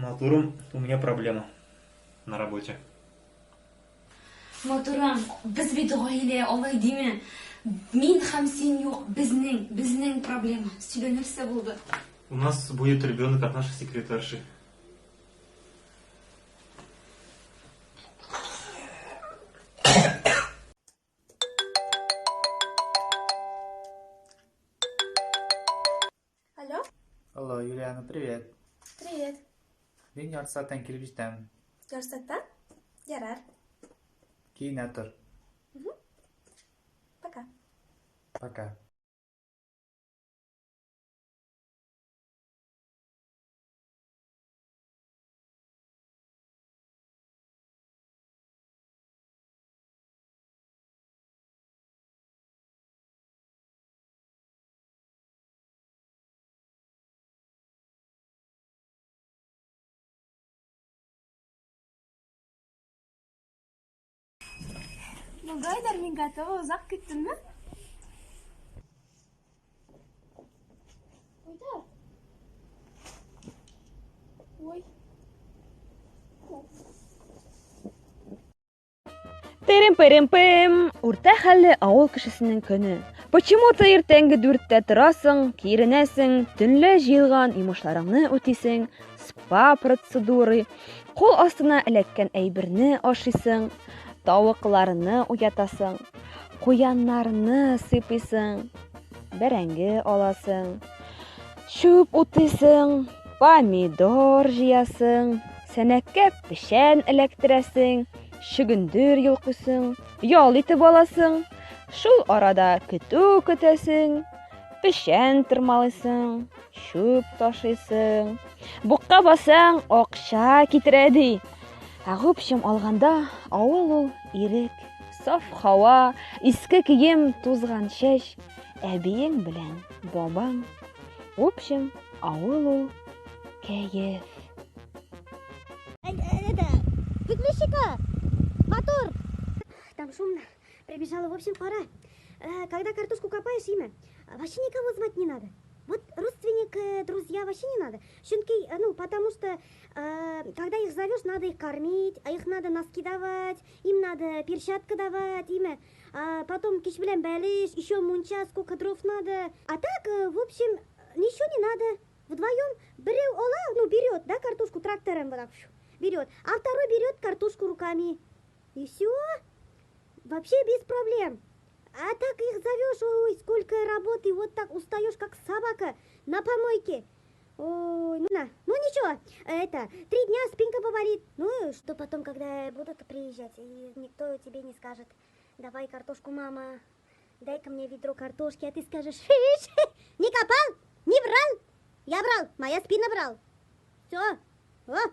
Матурым, у меня проблема на работе. Матурым, без бит гаилә, алай димә. Мин һәм син юк, безнең, безнең проблема. Сөйлә, нәрсә булды? У нас будет ребенок от нашей секретарши. Алло. Алло, Юлиана, привет. Привет. Мин ярты сәгатьтән килеп җитәм. Ярты сәгатьтән? Ярар. Киенә тор. Пока. Пока. Ну, Гайдар, мин готова. Озак көттеңме? Айдар. Ой. Терем-перем-пем, урта хәлле авыл кешесенең көне. Почему-то иртәнге дүрттә торасың, киренәсең, төнлә җыелган йомышларыңны үтисең, спа процедуры, кул астына эләккән әйберне ашыйсың, тавыкларны уятасың, куяннарны сыйпыйсың, бәрәңге аласың, чүп утыйсың, помидор җыясың, сәнәккә печән эләктерәсең, чөгендер йолкыйсың, ял итеп аласың, шул арада көтү көтәсең, печән тырмалыйсың, чүп ташыйсың. Букка бассаң, акча китерә ди. Ә гөпчем алганда, авыл ул ирек, саф һава, иске кием, тузган чәч, әбиең белән бабаң. В общем, авыл ул кәеф. Это, выключи-ка мотор. Там шумно. Прибежала, в общем, пора. Когда картошку копаешь, имя, вообще никого звать не надо. Вот родственник, друзья вообще не надо. Чөнки, ну, потому что, когда их зовешь, надо их кормить, а их надо носки давать, им надо перчатка давать, имя. А потом кич белән бәлеш, еще мунча, сколько дров надо. А так, в общем, ничего не надо. Вдвоем берәү ала, ну, берет, да, картошку трактором вот так, фью, берет, а второй берет картошку руками. И все. Вообще без проблем. А так их зовешь, ой, сколько работы, вот так устаешь, как собака на помойке. Ой, ну на, ну ничего, это, 3 дня спинка поболит. Ну, что потом, когда будут приезжать, и никто тебе не скажет: «Давай картошку, мама, дай-ка мне ведро картошки», а ты скажешь: «Шиш, не копал, не брал, я брал, моя спина брал». Все, о.